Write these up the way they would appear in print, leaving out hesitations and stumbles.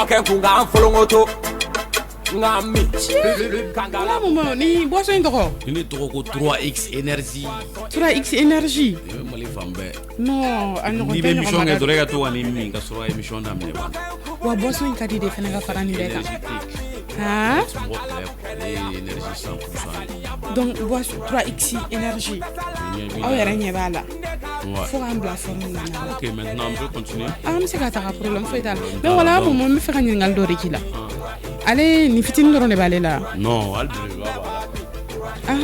Dɔ kɛ kun k'an folonkoto nka min. Wala mun ni boisson in tɔgɔ? Ni ne tɔgɔ ko 3X énergie. 3X énergie. Nin bɛ Mali fan bɛɛ. Non, a ɲɔgɔn N'i tɛ bɛ ɲɔgɔn émission ma kɛ da. Dɔrɔn, e ka to ka nin min ka sɔrɔ ka émission daminɛ ba. Wa boisson in ka di de fana ka fara nin bɛɛ kan. Énergétique. Han. Mɔgɔ kɛlɛ quoi. Ale ye énergie 100% ye. Donc boisson 3X énergie. Ɲɛ b'i Aw la. yɛrɛ ɲɛ b'a la. Ouais. Fo k'an bila forme na. Ok, maintenant on peut continuer. An bɛ se ka taga, problème foyi t'a la. Mais wala mun, n bɛ fɛ ka ɲininkali dɔ de k'i la. Ale nin fitinin dɔrɔn de b'ale la? Non, hali belebeleba b'a la. Nin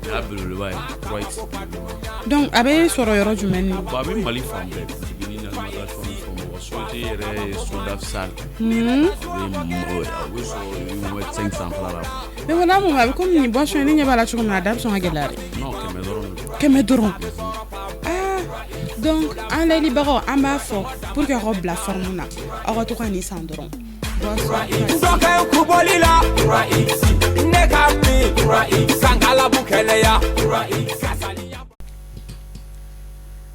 y'a belebeleba ye, 3X belebeleba. Donc a bɛ sɔrɔ yɔrɔ jumɛn ni? Bon, a bɛ Mali fan bɛɛ, boutique ni alimentation ni fɛnw, mɔgɔ société yɛrɛ ye Sodaf Sall. A bɛ sɔrɔ 8 5 sanfɛla la. Mais wala mun, a bɛ komi nin boisson in, ne ɲɛ b'a la cogo min na, a da bɛ sɔn ka gɛlɛya dɛ. Non, 100 dɔrɔn de don. 100 dɔrɔn. Ah, donc an layɛlibagaw, an b'a fɔ pour que aw ka bila forme na, aw ka to ka nin san dɔrɔn. Dɔ kɛ kubɔli la ne ka min kankalabu kɛnɛya kasaliya.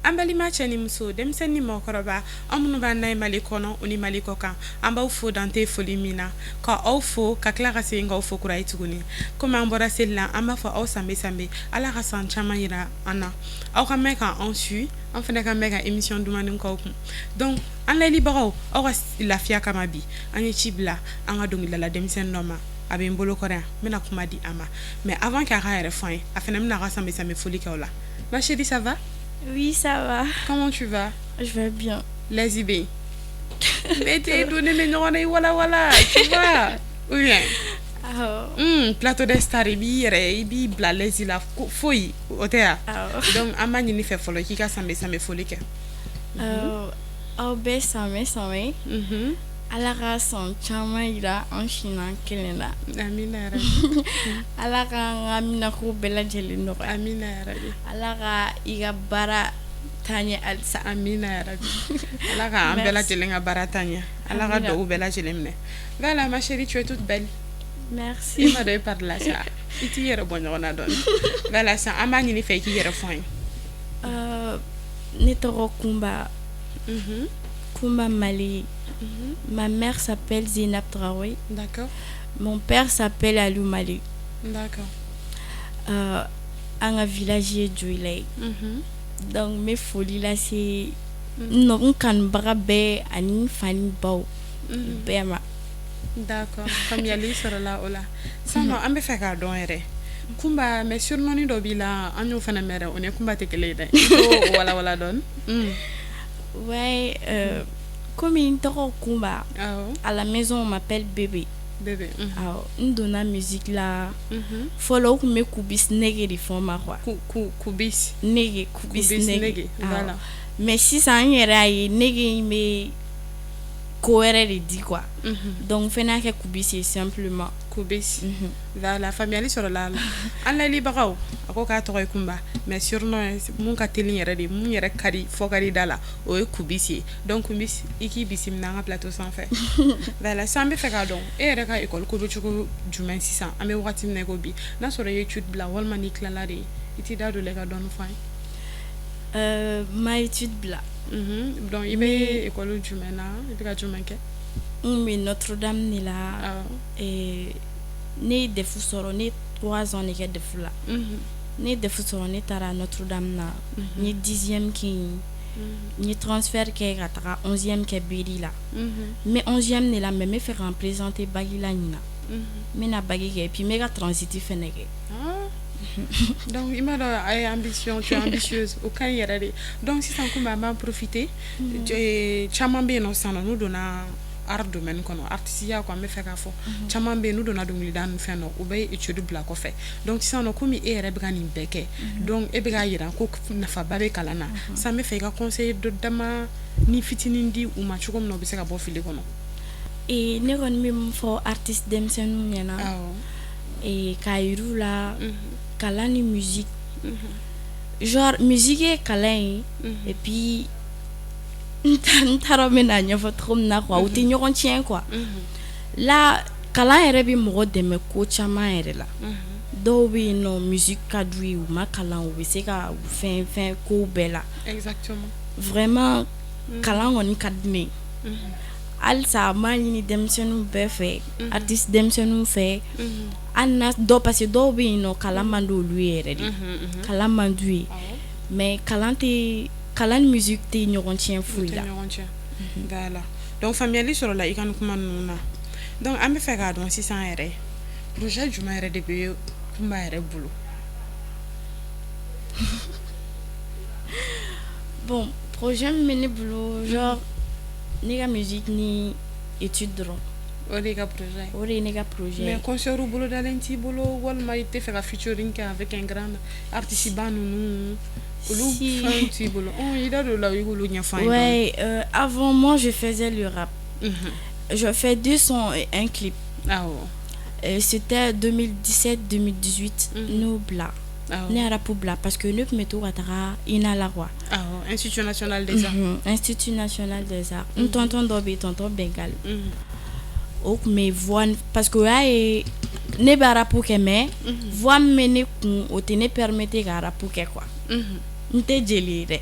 An balima cɛ ni muso, denmisɛnnin ni mɔgɔkɔrɔba, an minnu b'an n'a ye Mali kɔnɔ o ni Mali kɔ kan, an b'aw fo dante foli min na, ka aw fo ka tila ka segin k'aw fo kura ye tuguni. Komi an bɔra seli la, an b'a fɔ aw sanbe sanbe, Ala ka san caman yira an na, aw ka mɛn ka anw su, an fana ka mɛn ka émission dumani k'aw kun. Donc an layɛlibagaw, aw ka lafiya kama bi, an ye ci bila an ka dɔnkilidala denmisɛnnin dɔ ma, a bɛ n bolo kɔrɔ yan, n bɛna kuma di a ma. Mais avant k'a ka yɛrɛ fɔ an ye, a fana bɛna a ka sanbe sanbe foli kɛ o la. Ma chérie, ça va? Oui, ça va. Comment tu vas? Je vais bien. Laisse B. Mais t'es donné les ɲɔgɔn na i wala wala, tu vois? Ou bien? Awɔ. Plateau des stars, i b'i yɛrɛ, i b'i bila l'aise la foyi o tɛ yan. Awɔ. Donc an b'a ɲini fɛ fɔlɔ k'i ka sanbe sanbe foli kɛ. Aw bɛɛ sanbɛ sanbɛ. Ala ka san caman yira an si n'an kelen la. Amina yarabi. Ala ka an ka minako bɛɛ lajɛlen nɔgɔya. Amina yarabi. Ala ka i ka baara taa ɲɛ halisa. Amina yarabi. Ala ka an bɛɛ Merci. lajɛlen ka baara taa ɲɛ. Ala ka Amina. duwawu bɛɛ lajɛlen minɛ. Voilà, ma chérie, tu es toute belle. Merci. I ma dɔn i pari la sa. I t'i yɛrɛ bɔ ɲɔgɔn na dɔɔni. Voilà, sisan an b'a ɲini fɛ i k'i yɛrɛ fɔ an ye. Ne tɔgɔ Kumba. Kumba Mali. Ma mère s'appelle Zinab Traoré. Mon père s'appelle Alou Mali. An ka village ye Joyila ye. Donc n bɛ foli lase n nɔ- n kanubaga bɛɛ ani n fa ni baw bɛɛ ma. D'accord. Faamuyali sɔrɔla o la. Sisan nɔ, an bɛ fɛ k'a dɔn yɛrɛ. Kunba, mais surnom dɔ b'i la, an y'o fana mɛn dɛ, o ni Kunba tɛ kelen ye dɛ. I t'o walawala dɔɔni. Ouais, komi n tɔgɔ Kumba, à la maison on m'appelle bébé. Bébé. Awɔ, n donna musique la. Fɔlɔ, u tun bɛ Kubis Nege de fɔ n ma quoi. Kubis. Nege, Kubis Kubis Nege. Nege, Awɔ. voilà. Mais sisan n yɛrɛ y'a ye nege in bɛ ko wɛrɛ de di quoi. Donc n fɛnɛ y'a kɛ Kubis ye simplement. Kubis. Voilà, faamuyali sɔrɔla a la. An layɛlibagaw, a ko k'a tɔgɔ ye Kunba, mais surnom ye mun ka teli yɛrɛ de, mun yɛrɛ ka di fɔ ka di da la, o ye Kubis ye. Donc Kubis, i k'i bisimila an ka plateau sanfɛ. Voilà, sisan an bɛ fɛ k'a dɔn e yɛrɛ ka école ko bɛ cogo jumɛn sisan, an bɛ wagati min na i ko bi, n'a sɔrɔ i ye étude bila walima n'i tilala de, i t'i da don la i ka dɔɔni fɔ an ye. Ma étude bila. Donc i bɛ école jumɛn na, i bɛ ka jumɛn kɛ? N bɛ Notre Dame de la. Ne ye DEF sɔrɔ, ne ye 3 ans de kɛ DEF la. Ne ye DEF sɔrɔ, ne taara Notre Dame na. N ye 10e kɛ yen. N ye transfert kɛ ka taga 11e kɛ BD la. N bɛ 11e de la, mais n bɛ fɛ ka n présenter bac la ɲinan. N bɛna bac kɛ et puis n bɛ ka transit fɛnɛ kɛ. Ah. Donc i m'a dɔn a ye ambition, tu es ambitieuse, o ka ɲi yɛrɛ de. Donc sisan komi an b'an profiter, caman bɛ yen nɔ sisan nɔ n'u donna art domaine kɔnɔ, artisiya quoi, n bɛ fɛ k'a fɔ caman bɛ yen n'u donna dɔnkilida ni fɛn dɔ, u bɛ étude bila kɔfɛ. Donc sisan nɔ, komi e yɛrɛ bɛ ka nin bɛɛ kɛ, donc e bɛ k'a yira ko nafaba bɛ kalan na, sisan n bɛ fɛ i ka conseil dɔ dama ni fitinin di u ma cogo min na u bɛ se ka bɔ fili kɔnɔ. Ne kɔni bɛ mun fɔ artiste denmisɛnninw ɲɛna? K'a yir'u la kalan ni musique, genre musique ye kalan ye et puis n t'a dɔn n bɛna ɲɛfɔ cogo min na quoi, u tɛ ɲɔgɔn tiɲɛ quoi. La kalan yɛrɛ bɛ mɔgɔ dɛmɛ ko caman yɛrɛ la. Dɔw bɛ yen nɔ, musique ka d'u ye, u ma kalan, u bɛ se ka fɛn fɛn kow bɛɛ la. Vraiment, kalan kɔni ka di ne ye. Halisa n b'a ɲini denmisɛnninw bɛɛ fɛ, artiste denmisɛnninw fɛ, hali n'a dɔw, parce que dɔw bɛ yen nɔ, kalan man di olu ye yɛrɛ de, kalan man d'u ye, mais kalan tɛ, kalan ni musique tɛ ɲɔgɔn tiɲɛ foyi la. Ɲɔgɔn cɛ. Voilà, donc faamuyali sɔrɔla i ka nin kuma ninnu na. Donc an bɛ fɛ k'a dɔn sisan yɛrɛ, projet jumɛn yɛrɛ de bɛ Kunba yɛrɛ bolo? Bon, projet min bɛ ne bolo, genre ne ka musique ni étude dɔrɔn. O de y'i ka projet ye? O de ye ne ka projet ye. Mais concert bolodalen t'i bolo, walima i tɛ fɛ ka featuring kɛ avec un grand artiste ba ninnu, olu fɛnw t'i bolo? I da don o la, i k'olu ɲɛfɔ an ye. Ouais, avant moi je faisais le rap. Je fais deux sons et un clip. Awɔ. C'était 2017 2018 n'o bila. Ne ye rap bila parce que ne tun bɛ to ka taga INA la quoi. Awɔ, Institut national des arts. Institut national des arts. N tonton dɔ bɛ yen, tonton Bengal. O tun bɛ voix, parce que o y'a ye ne bɛ rap kɛ, mais voix min bɛ ne kun, o tɛ ne permettre ka rap kɛ quoi. N tɛ jeli ye dɛ.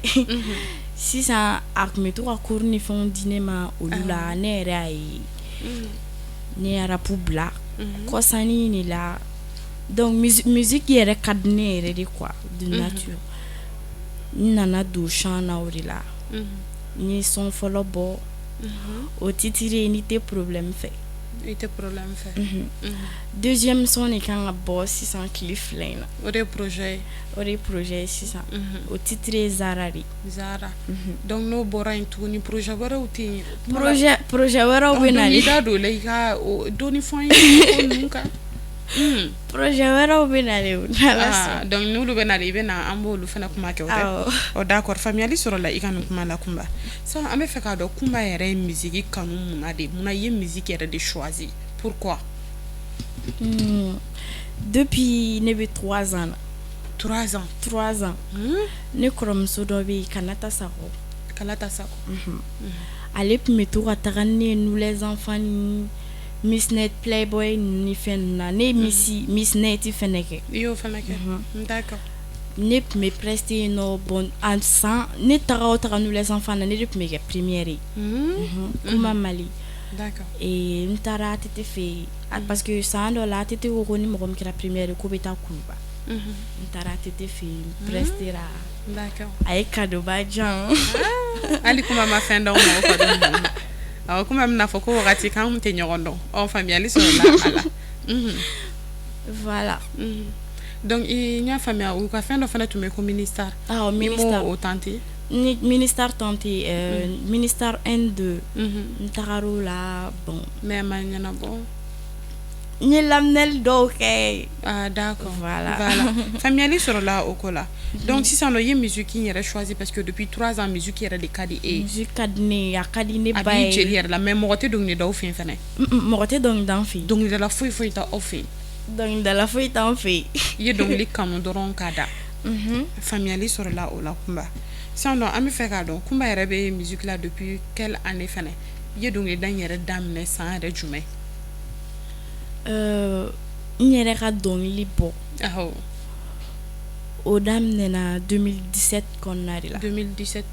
Sisan a tun bɛ to ka cours ni fɛnw di ne ma olu la, ne yɛrɛ y'a ye ne ye rap bila kɔsannin de la. Donc musique yɛrɛ ka di ne yɛrɛ de quoi, de nature. N nana don chant na o de la. N ye son fɔlɔ bɔ, o titre ye n'i tɛ problème fɛ. I tɛ problème fɛ. Deuxième son de kan ka bɔ sisan tile 2 in na. O de ye projet ye. O de ye projet ye sisan. O titre ye Zara de ye. Zara. Donc n'o bɔra yen tuguni, projet wɛrɛw tɛ yen? Projet wɛrɛw bɛ na. I da don o la, i ka dɔɔni fɔ an ye ko ninnu kan. Projet wɛrɛw bɛ nalen o, n'Ala sɔnna. Donc n'olu bɛ nalen, i bɛ na, an b'olu fana kuma kɛ, o tɛ? Ɔ d'accord, faamuyali sɔrɔla i ka nin kuma la, Kunba. Sisan an bɛ fɛ k'a dɔn, Kunba yɛrɛ ye musique kanu mun na de? Munna i ye musique yɛrɛ de choisi? Pourquoi? Depuis ne bɛ 3 ans na. 3 ans. 3 ans. Ne kɔrɔmuso dɔ bɛ yen, Kanata Sakɔ. Kanata Sakɔ. Ale tun bɛ to ka taga ni ne ye Nous les enfants ni Miss Net, Playboy ni fɛn ninnu na. Ne ye Miss Net fɛnɛ kɛ. I y'o fana kɛ. D'accord. Ne tun bɛ prester yen nɔ. Bon, a san ne taga o taga Nous les enfants na, ne de tun bɛ kɛ première ye. Kuma Mali. D'accord. Et n taara ATT fɛ yen parce que san dɔ la, ATT ko ko ni mɔgɔ min kɛra première ye, k'o bɛ taa Kuluba. N taara ATT fɛ yen, n prestera. D'accord. A ye cadeau ba di yan. Hali kuma ma fɛn d'aw ma o cadeau ninnu na. Awɔ, komi an bɛna fɔ ko wagati k'an tun tɛ ɲɔgɔn dɔn. Ɔ, faamuyali sɔrɔla a la. Voilà. Donc n y'a faamuya, u ka fɛn dɔ fana tun bɛ ko Ministar. Awɔ, Ministar. I m'o tenté? Ni Ministar tenté, Ministar 1 2. N tagar'o la, bon. Mais a ma ɲɛnabɔ. N ye laminɛli dɔw kɛ. Ah d'accord. Voilà. Voilà. Faamuyali sɔrɔla o ko la. Donc sisan nɔ, i ye musique in yɛrɛ choisi parce que depuis 3 ans, musique yɛrɛ de ka di e ye. Musique ka di ne ye, a ka di ne ba ye. A b'i jeli yɛrɛ la, mais mɔgɔ tɛ dɔnkili da aw fɛ yen fɛnɛ? Mɔgɔ tɛ dɔnkili da an fɛ yen. Dɔnkilidala foyi foyi tɛ aw fɛ yen? Dɔnkilidala foyi t'an fɛ yen. I ye dɔnkili kanu dɔrɔn k'a da. Faamuyali sɔrɔla o la, Kunba. Sisan nɔ, an bɛ fɛ k'a dɔn, Kunba yɛrɛ bɛ musique la depuis quelle année fɛnɛ? I ye dɔnkilida in yɛrɛ daminɛ san yɛrɛ jumɛn? N yɛrɛ ka dɔnkili bɔ. Awɔ. O daminɛna 2017 kɔnɔna de la. 2017.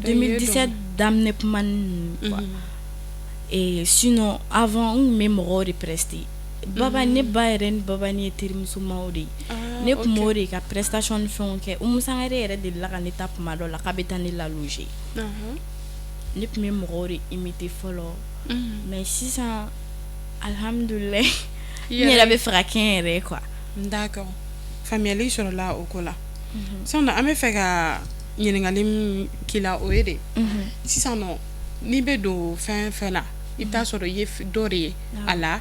2017 daminɛ kuma ninnu quoi. Et sinon avant, n tun bɛ mɔgɔw de prester. Baba, ne ba yɛrɛ ni Babani ye terimusomaw de ye. Ne tun b'o de ka prestation ni fɛnw kɛ. Umu Sangare yɛrɛ delila ka ne ta kuma dɔ la k'a bɛ taa ne la loger. Ne tun bɛ mɔgɔw de imiter fɔlɔ. Mais sisan, alhamdulilayi, n yɛrɛ bɛ fɛ ka kɛ n yɛrɛ ye quoi. D'accord. Faamuyali sɔrɔla o ko la. Sisan nɔ, an bɛ fɛ ka ɲininkali min k'i la, o ye de, sisan nɔ, n'i bɛ don fɛn fɛn na, i bɛ taa sɔrɔ i ye dɔ de ye a la,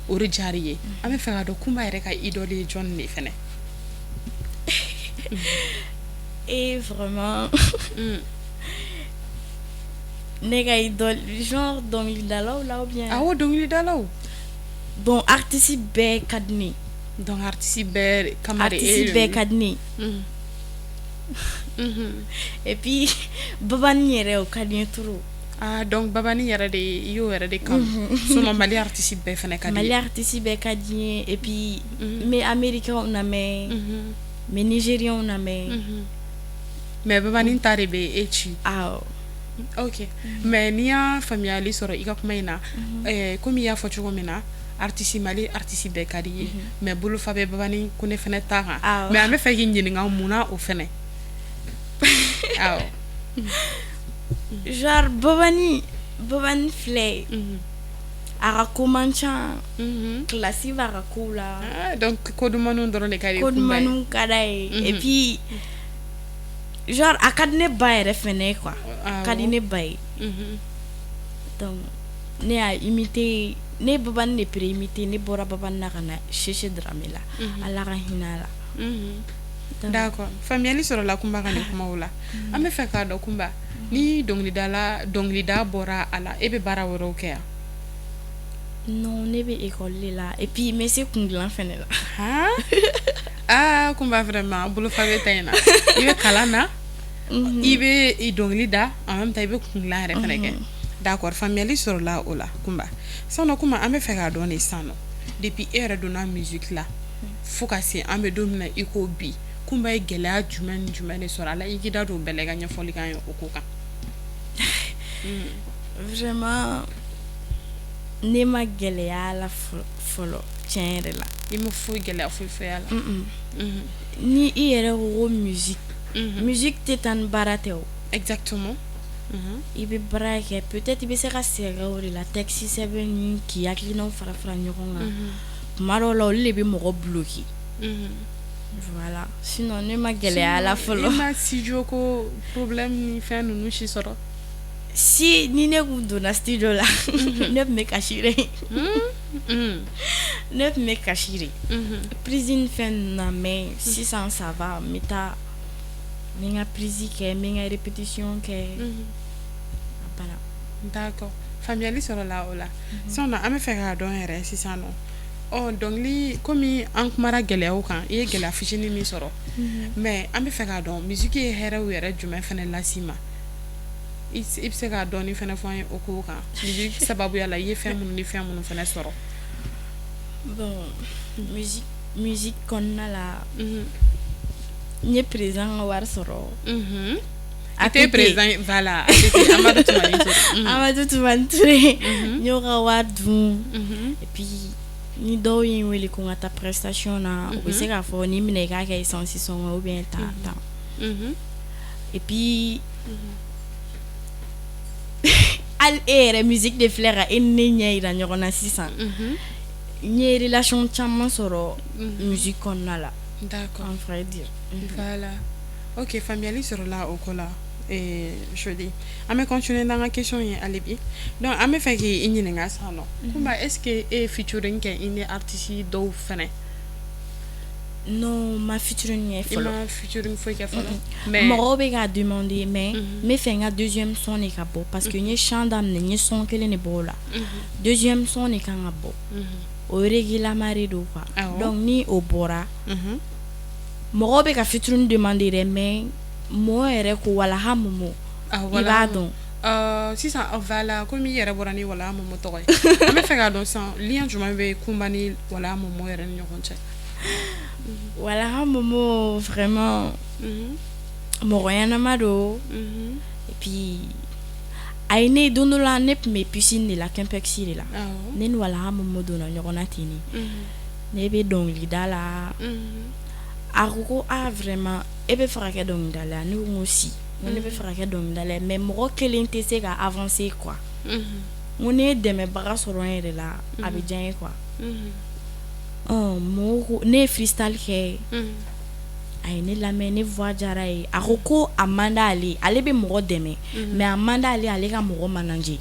o de diyara i ye. An bɛ fɛ k'a dɔn, Kunba yɛrɛ ka idole ye jɔn de fɛnɛ? Et vraiment, ne ka idole, genre dɔnkilidalaw la ou bien? Awɔ, dɔnkilidalaw. Bon, artiste bɛɛ ka di ne ye. Donc artiste bɛɛ kama de? Artiste bɛɛ ka di ne ye. Et puis Babani yɛrɛ, o ka di n ye trop. Ah, donc Babani yɛrɛ de, i y'o yɛrɛ de kanu. Sinon Mali artiste bɛɛ fana ka di? Mali artiste bɛɛ ka di n ye, et puis n bɛ américain lamɛn, n bɛ nigérien lamɛn. Mais Babani ta de bɛ e ci? Awɔ. Ok, mais n'i y'a faamuyali sɔrɔ i ka kuma in na, komi i y'a fɔ cogo min na, artiste, Mali artiste bɛɛ ka di i ye, mais bolofa bɛ Babani Kone fɛnɛ ta kan. Mais an bɛ fɛ k'i ɲininka mun na o fɛnɛ? Awɔ. Genre Babani filɛ, a ka ko man ca, classe b'a ka kow la. Ah, donc ko dumanniw dɔrɔn de ka di. Ko dumanniw ka d'a ye, et puis genre a ka di ne ba yɛrɛ fɛnɛ ye quoi, a ka di ne ba ye. Donc ne y'a imité, ne ye Babani de pré-imité. Ne bɔra Babani na ka na Sese Dramé la, Ala ka hinɛ a la. D'accord, faamuyali sɔrɔla Kunba ka nin kumaw la. An bɛ fɛ k'a dɔn, Kunba, ni dɔnkilidala, dɔnkilida bɔra a la, e bɛ baara wɛrɛw kɛ yan? Non, ne bɛ école de la, et puis n bɛ se kun dilan fɛnɛ la. Han, aa Kunba, vraiment bolofa bɛ ta in na. I bɛ kalan na, i bɛ i dɔnkili da, en même temps i bɛ kun dilan yɛrɛ fɛnɛ kɛ. D'accord, faamuyali sɔrɔla o la, Kunba. Sisan nɔ Kunba, an bɛ fɛ k'a dɔn de sisan nɔ, depuis e yɛrɛ donna musique la fo ka se an bɛ don min na i ko bi, Kunba ye gɛlɛya jumɛn ni jumɛn de sɔrɔ a la? I k'i da don o bɛɛ la, i ka ɲɛfɔli k'an ye o ko kan. Vraiment, ne ma gɛlɛya la fɔlɔ, tiɲɛ yɛrɛ la. I ma foyi gɛlɛya, foyi foyi a la? Ni i yɛrɛ ko ko musique, musique tɛ taa ni baara tɛ o. Exactement. I bɛ baara kɛ, peut-être i bɛ se ka sɛgɛn o de la, texte sɛbɛn ni k'i hakilinaw fara fara ɲɔgɔn kan. Tuma dɔw la, olu de bɛ mɔgɔ bloquer. Voilà, sinon ne ma gɛlɛya la fɔlɔ. I ma studio ko problème ni fɛn ninnu si sɔrɔ? Si, ni ne kun donna studio la, ne tun bɛ kasi de, ne tun bɛ kasi de, prise ni fɛn ninnu na. Mais sisan ça va, n bɛ taa, n bɛ n ka prise kɛ, n bɛ n ka répétition kɛ, a banna. D'accord, faamuyali sɔrɔla o la. Sisan nɔ, an bɛ fɛ k'a dɔn yɛrɛ sisan nɔ, ɔ dɔnkili, komi an kumara gɛlɛyaw kan, i ye gɛlɛya fitinin min sɔrɔ, mais an bɛ fɛ k'a dɔn musique ye hɛrɛw yɛrɛ jumɛn fɛnɛ las'i ma? I bɛ se k'a dɔɔni fɛnɛ fɔ an ye o ko kan, musique sababuya la, i ye fɛn minnu ni fɛn minnu fɛnɛ sɔrɔ? Bon, musique kɔnɔna la, n ye président ka wari sɔrɔ. I tɛ président, voilà, ATT, Amadu Tumani Ture. Amadu Tumani Ture, n y'o ka wari dun. Et puis ni dɔw ye n wele ko n ka taa prestation na, u bɛ se k'a fɔ nin minɛ, i k'a kɛ essence sɔngɔ ou bien tan tan. Et puis hali e yɛrɛ, musique de filɛ ka e ni ne ɲɛ yira ɲɔgɔn na sisan. N ye relation caman sɔrɔ musique kɔnɔna la. En vrai dire. Voilà, ok, faamuyali sɔrɔla o ko la. Joli, an bɛ continuer n'an ka question ye hali bi. Donc an bɛ fɛ k'i ɲininka sisan nɔ, Kunba, est ce que e ye featuring kɛ i ni artiste dɔw fɛnɛ? Non, ma featuring kɛ I fɔlɔ. Ma featuring foyi kɛ fɔlɔ, mais Mɔgɔw bɛ k'a demander, mais n bɛ fɛ n ka deuxième son de ka bɔ, parce que n ye chant daminɛ, n ye son kelen de bɔ o la. Deuxième son de kan ka bɔ, o régulièrement de don quoi. Donc ni o bɔra, mɔgɔw bɛ ka featuring demander dɛ, mais mɔgɔ yɛrɛ ko Walaha Momo, i b'a dɔn. Sisan, voilà, komi i yɛrɛ bɔra ni Walaha Momo tɔgɔ ye, an bɛ fɛ k'a dɔn sisan, lien jumɛn bɛ Kunba ni Walaha Momo yɛrɛ ni ɲɔgɔn cɛ? Walaha Momo, vraiment, mɔgɔ ɲɛnama don. Et puis a ye ne, don dɔ la, ne tun bɛ piscine de la, Kempex de la. Ne ni Walaha Momo donna ɲɔgɔn na ten de. Ne bɛ dɔnkilida la, a ko ko ah, vraiment, e bɛ fɛ ka kɛ dɔnkilidala ye? Ne ko n ko si, n ko ne bɛ fɛ ka kɛ dɔnkilidala ye, mais mɔgɔ kelen tɛ se ka avancer quoi. N ko ne ye dɛmɛbaga sɔrɔ n yɛrɛ la, a bɛ diya n ye quoi. Ɔ mɔgɔw ko ne ye freestyle kɛ, a ye ne lamɛn, ne voix diyara ye. A ko ko a man d'ale ye, ale bɛ mɔgɔ dɛmɛ, mais a man d'ale ye ale ka mɔgɔ manager.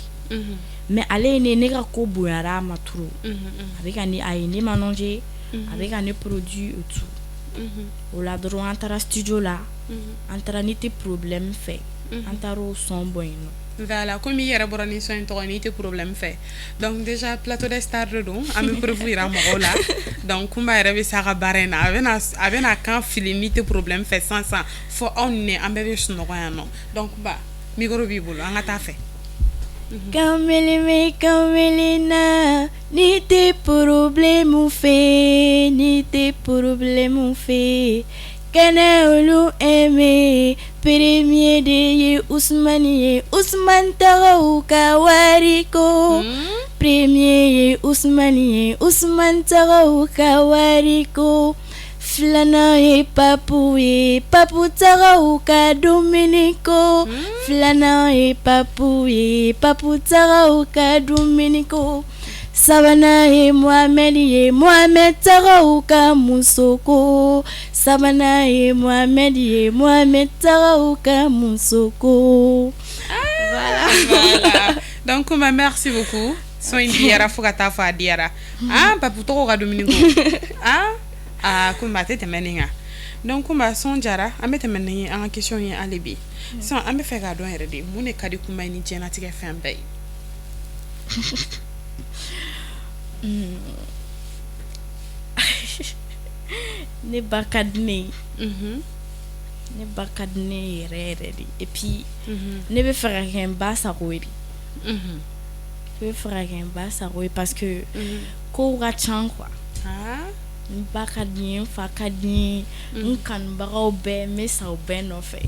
Mais ale ye ne ka ko bonyara a ma trop. A bɛ ka ne, a ye ne manager, a bɛ ka ne produit et tout. O la dɔrɔn, an taara studio la, an taara Ni tɛ problème fɛ, an taara o son bɔ yen nɔ. Voilà, komi i yɛrɛ bɔra ni son in tɔgɔ ye, N'i tɛ problème fɛ. Donc déjà, plateau des stars de don, an bɛ preuve yira mɔgɔw la. Donc Kunba yɛrɛ bɛ s'a ka baara in na, a bɛna kan fili N'i tɛ problème fɛ sisan sisan, fo aw ni ne, an bɛɛ bɛ sunɔgɔ yan nɔ. Donc Kunba, micro b'i bolo, an ka taa fɛ. Kamele kamele na, ni tɛ problème fɛ, ni tɛ problème fɛ, kɛnɛ olu aimé. Premier de ye Usumani ye, Usumani tɔgɔw ka wari ko. Premier ye Usumani ye, Usumani tɔgɔw ka wari ko. Filanan ye Papu ye, Papu tɔgɔw ka dumuni ko. Filanan ye Papu ye, Papu tɔgɔw ka dumuni ko. Sabanan ye Mohamɛd ye, Mohamɛd tɔgɔw ka muso ko. Sabanan ye Mohamɛd ye, Mohamɛd tɔgɔw ka muso ko. Voilà. Voilà. Donc Kumba, merci beaucoup. Son in diyara fo ka taa fɔ a diyara. Ah, Papu tɔgɔw ka dumuni ko. Ah, ah Kumba a tɛ tɛmɛ nin kan. Donc Kumba, son diyara, an bɛ tɛmɛ ni an ka question ye hali bi. Sisan an bɛ fɛ k'a dɔn yɛrɛ de mun de ka di Kumba ye ni diɲɛlatigɛ fɛn bɛɛ ye? Ne ba ka di ne ye. Ne ba ka di ne yɛrɛ yɛrɛ de. Et puis ne bɛ fɛ ka kɛ n ba sago ye de. Ne bɛ fɛ ka kɛ n ba sago ye parce que kow ka ca quoi. N ba ka di n ye, n fa ka di n ye, n kanubagaw bɛɛ, n bɛ sa u bɛɛ nɔfɛ.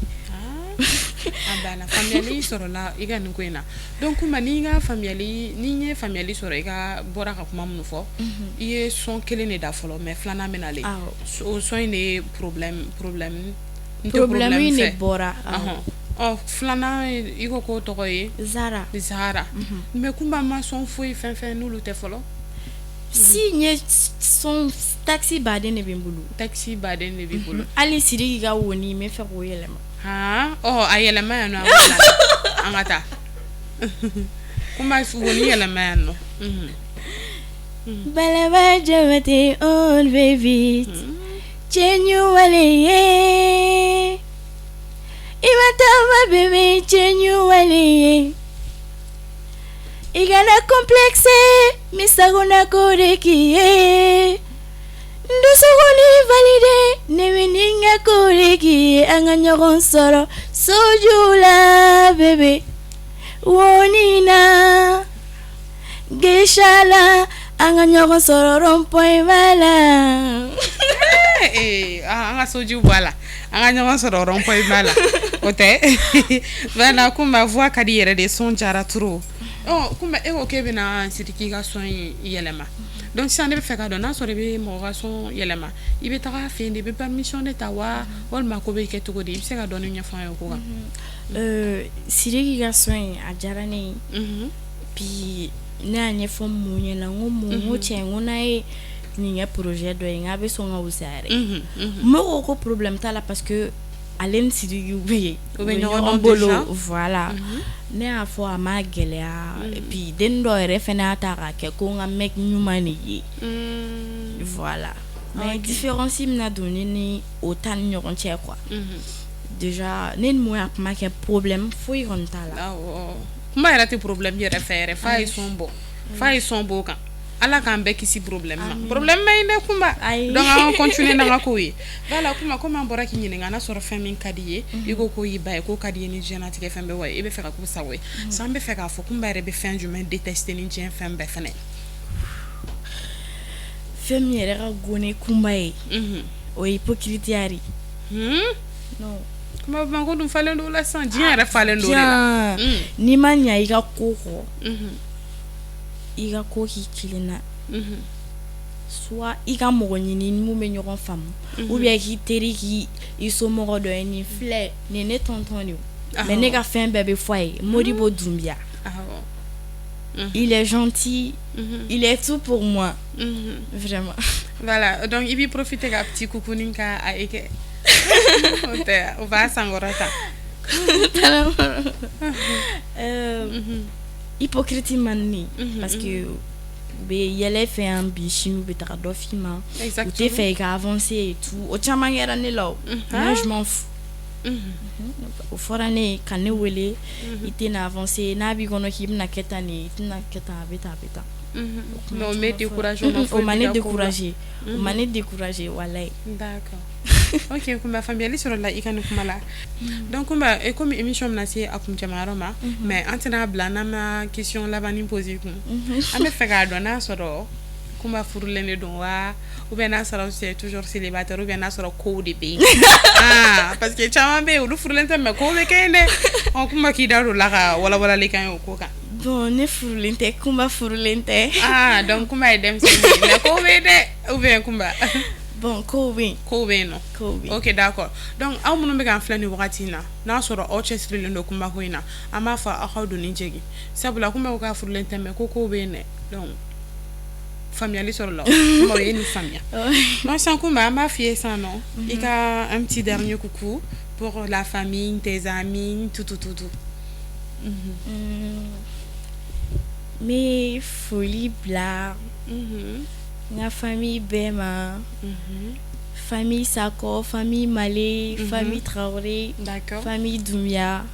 A banna, faamuyali sɔrɔla i ka nin ko in na. Donc Kumba, n'i ka faamuyali, ni ye faamuyali sɔrɔ i ka bɔra ka kuma minnu fɔ, i ye son kelen de da fɔlɔ, mais filanan bɛ nalen. O son in de ye problème problème n tɛ Problème in de bɔra. Ɔ, filanan i ko k'o tɔgɔ ye Zara. Zara. Mais Kumba ma son foyi fɛn fɛn n'olu tɛ fɔlɔ. Si, n ye son texte baden de bɛ n bolo. Texte baden de b'i bolo. Hali Sidiki ka woni n bɛ fɛ k'o yɛlɛma. Han, ɔ a yɛlɛma yan nɔ, an ka taa. Kumba, woni yɛlɛma yan nɔ. Balaba Jabate on baby. Cɛ ɲuman ye. I ma taama bébé, cɛ ɲuman ye. I kana complexe, n sagona ko de k'i ye. N dusukun valide, ne bɛ nin ka ko de k'i ye. An ka ɲɔgɔn sɔrɔ soju la bébé. Woni na geisha la, an ka ɲɔgɔn sɔrɔ rond-point ba la. An ka sojiw bɔ a la, an ka ɲɔgɔn sɔrɔ rond-point ba la, o tɛ. Voilà, Kumba, voix ka di yɛrɛ de, son diyara trop. Ɔ Kumba, e ko k'e bɛna Sidiki ka son in yɛlɛma. Donc sisan ne bɛ fɛ k'a dɔn, n'a sɔrɔ i bɛ mɔgɔ ka son yɛlɛma, i bɛ taga a fɛ yen de, i bɛ permission de ta wa, walima ko bɛ kɛ cogo di? I bɛ se ka dɔɔni ɲɛfɔ an ye o ko kan? Sidiki ka son in a diyara ne ye. Puis ne y'a ɲɛfɔ mun ɲɛna, n ko mun, n ko cɛ, n ko n'a ye nin kɛ projet dɔ ye, n k'a bɛ sɔn ka wusaya yɛrɛ. Mɔgɔw ko problème t'a la parce que ale ni Sidiki bɛ yen, u bɛ ɲɔgɔn bolo. Voilà, ne y'a fɔ, a ma gɛlɛya. Et puis den dɔw yɛrɛ fana y'a ta k'a kɛ ko n ka mec ɲuman de ye. Voilà, mais différence bɛna don ne ni o ta ni ɲɔgɔn cɛ quoi. Déjà ne ni mun y'a kuma kɛ, problème foyi kɔni t'a la. Kuma yɛrɛ tɛ problème yɛrɛ fɛ yɛrɛ, f'a ye son bɔ, f'a ye son bɔ o kan. Ala k'an bɛɛ kisi problème ma. Problème ma ɲi dɛ, Kumba. Donc an continuer n'an ka kow ye. Voilà Kumba, komi an bɔra k'i ɲininka n'a sɔrɔ fɛn min ka di ye, i ko k'o y'i ba ye, k'o ka di ye ni diɲɛlatigɛ fɛn bɛɛ, wa i bɛ fɛ ka k'u sago ye. Sisan an bɛ fɛ k'a fɔ Kumba yɛrɛ bɛ fɛn jumɛn détester ni diɲɛ fɛn bɛɛ fɛnɛ? Fɛn min yɛrɛ ka go ni Kumba ye, o ye hypocrite ya de. Non. Kumba, Bamakɔ dun falen don o la sisan, diɲɛ yɛrɛ falen don o de la. N'i ma ɲa i ka ko kɔ, i ka ko k'i kelen na, soit i ka mɔgɔ ɲini ni mun bɛ ɲɔgɔn faamu, ou bien k'i teri, k'i i somɔgɔ dɔ ye. Nin filɛ nin ye, ne tonton de, mais ne ka fɛn bɛɛ bɛ fɔ a ye, Modibo Doumbia. Il est gentil, il est tout pour moi, vraiment. Voilà, donc i b'i profiter ka petit coucou nin ka a ye kɛ, o tɛ, o b'a sankɔrɔta. Hypocrite man di ne ye parce que u bɛ yɛlɛ fɛ yan bi, sini u bɛ taga dɔ f'i ma, u tɛ fɛ i ka avancer et tout. O caman kɛra ne la o. Moi, je m'en fous. O fɔra ne ye ka ne wele, i tɛna avancer, n'a b'i kɔnɔ k'i bɛna kɛ tan nin, i tɛna kɛ tan, a bɛ tan, a bɛ tan. Mais o m'e décourager? O ma ne décourager, o ma ne décourager, walayi. D'accord, ok Kumba, faamuyali sɔrɔla i ka nin kuma la. Donc Kumba, komi émission bɛna se a kuncɛmayɔrɔ ma, mais an tɛna bila n'an ma question laban poser kun. An bɛ fɛ k'a dɔn n'a sɔrɔ Kunba furulen de don wa, ou bien n'a sɔrɔ c'est toujours célibataire, ou bien n'a sɔrɔ kow de bɛ yen? Ah, parce que caman bɛ yen, olu furulen tɛ, mais kow bɛ kɛ yen dɛ. Ɔ, Kunba k'i da don o la ka walawalali k'an ye o ko kan. Bon, ne furulen tɛ, Kunba furulen tɛ. Ah, donc Kunba ye denmisɛnnin ye, mais kow bɛ yen dɛ, ou bien Kunba? Bon, kow bɛ yen. Kow bɛ yen nɔ. Kow bɛ yen. Ok, d'accord. Donc aw minnu bɛ k'an filɛ nin wagati in na, n'a sɔrɔ aw cɛsirilen don Kunba ko in na, an b'a fɔ aw k'aw doni jɛgi, sabula Kunba ko k'a furulen tɛ, mais ko kow bɛ yen dɛ. Donc faamuyali sɔrɔ la, Kunba, o ye nin faamuya. Donc sisan Kunba, an b'a f'i ye sisan nɔ, i ka un petit dernier coucou pour la famille, tes amis, tout tout tout tout. N bɛ foli bila n ka famille bɛɛ ma. Famille Sakɔ, famille Male, famille Traoré, famille Doumbia.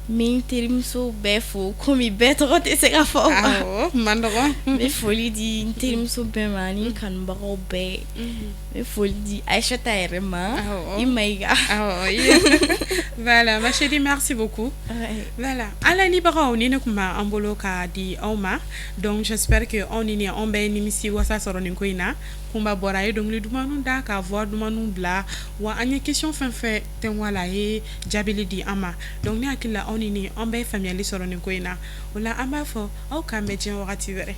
N bɛ n terimuso bɛɛ fo, komi bɛɛ tɔgɔ tɛ se ka fɔ. Awɔ, man dɔgɔ. N bɛ foli di n terimuso bɛɛ ma ani n kanubagaw bɛɛ. N bɛ foli di Aïchata yɛrɛ ma. Awɔ. I Mayiga. Awɔ. Voilà, ma chérie, merci beaucoup. Voilà, an lamɛnnibagaw, ni ne tun b'an bolo k'a di aw ma. Donc j'espère que aw ni ni anw bɛɛ ye nimisi wasa sɔrɔ nin ko in na. Kunba bɔra, a ye dɔnkili dumanw da, ka voix dumanw bila, wa an ye question fɛn fɛn tɛnku a la, a ye jaabili di an ma. Donc ne hakili la, aw ni ni an bɛɛ ye faamuyali sɔrɔ nin ko in na. O la, an b'a fɔ aw k'an bɛn diɲɛ wagati wɛrɛ.